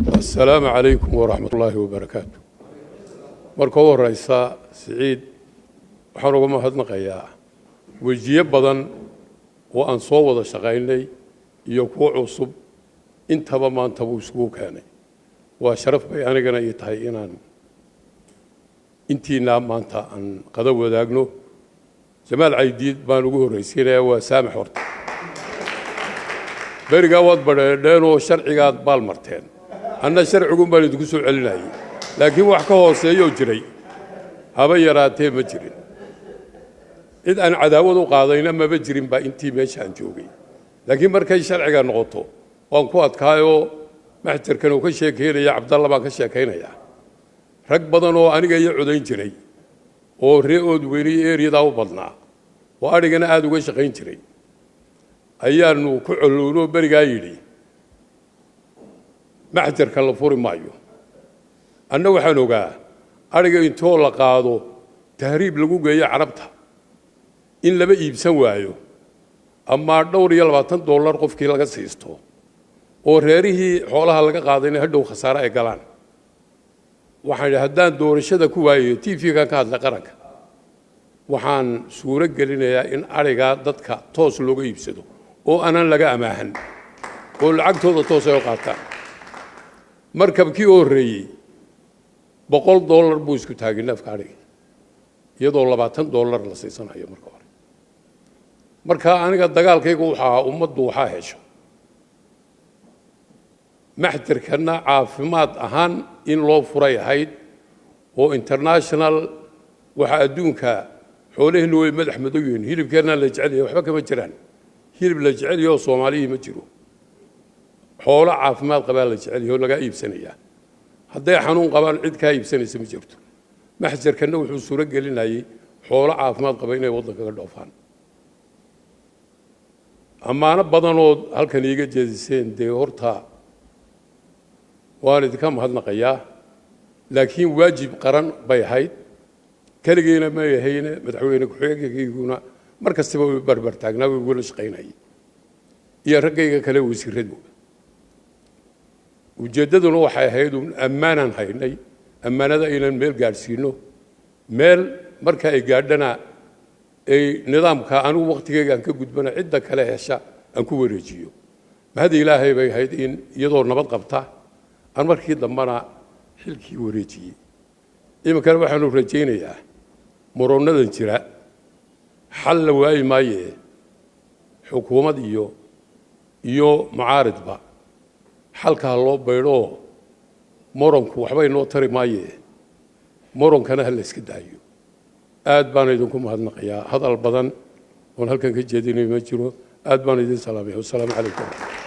Asalaamu calaykum waraxmat ullaahi wabarakaatu. Marka u horeysa, Siciid waxaan uga mahadnaqayaa wejiyo badan oo aan soo wada shaqaynay iyo kuwo cusub intaba maanta buu isugu keenay. Waa sharaf bay anigana ii tahay inaan intiinaa maanta aan qada wadaagno. Jamaal Caydiid baan ugu horraysiinayaa. Waa saamax. Horta berigaa waad badheedheen oo sharcigaad baal marteen, anna sharcigun baan idinku soo celinayay, laakiin wax ka hooseeyoo jiray haba yaraatee ma jirin. Cid aan cadaawad u qaadayna maba jirin baa intii meesha aan joogay, laakiin markay sharciga noqoto waan ku adkaayoo maxjarkan uu ka sheekaynaya Cabdalla baan ka sheekaynayaa. Rag badan oo aniga iyo codayn jiray oo ree Oodweyne iyo eryadaa u badnaa oo adhigana aada uga shaqayn jiray ayaanu ku collownoo berigaa yidhi, "Maxjarka la furi maayo." Anna waxaan ogaa adhiga intoo la qaado tahriib lagu geeyo Carabta in laba iibsan waayo ama dhowr iyo 20 dollar qofkii laga siisto oo reerihii xoolaha laga qaadayna hadhow khasaare ay galaan. Waxaan idhi, haddaan doorashada ku waayayo, TV-gan ka hadlay qaranka, waxaan suuro gelinayaa in adhigaa dadka toos looga iibsado oo aanan laga amaahan oo lacagtooda toos ay u qaataan. Markabkii u horreeyey $100 buu isku taagay neefka adhiga, iyadoo 20 dollar la siisanayo marka hore. Marka aniga dagaalkaygu wuxuu ahaa ummaddu waxaa hesho, maxjarkana caafimaad ahaan in loo furay ahayd oo international. Waxa adduunka xoolaheennu way madax madow yihiin, hilibkeennaa la jecel yahay, waxba kama jiraan. Hilib la jecel yahay oo Soomaalihii ma jiro. Xoolo caafimaad qabaa la jecel yahay oo lagaa iibsanayaa. Hadday xanuun qabaan, cid kaa iibsanaysa ma jirto. Maxjarkanna wuxuu suuro gelinayay xoolo caafimaad qaba inay waddanka ka dhoofaan. Ammaano badanood halkan iiga jeediseen, dee horta waan idinka mahadnaqayaa, laakiin waajib qaran bay ahayd. Keligeyna ma ahayne, madaxweyne ku-xigeenkayguna mar kastaba way barbar taagnaa, way igula shaqaynayay, iyo raggayga kale wasiiradooda. Ujeeddaduna waxay ahayd uun ammaanaan haynay, ammaanada aynan meel gaadhsiino. Meel marka ay gaadhana ay nidaamka anigu wakhtigayga aan ka gudbana, cidda kale hesha aan ku wareejiyo. Mahad Ilaahay bay ahayd in iyadoo nabad qabta aan markii dambena xilkii wareejiyey. Iminkana waxaanu rajaynayaa murannadan jira xal la waayi maaye, xukuumad iyo mucaaridba xalka ha loo baydhoo. Muranku waxbay noo tari maaye, murankana ha la iska daayo. Aad baan idinku mahadnaqayaa. Hadal badan oon halkan ka jeedinayo ma jiro. Aad baan idin salaamaya. Wasalaamu calaykum.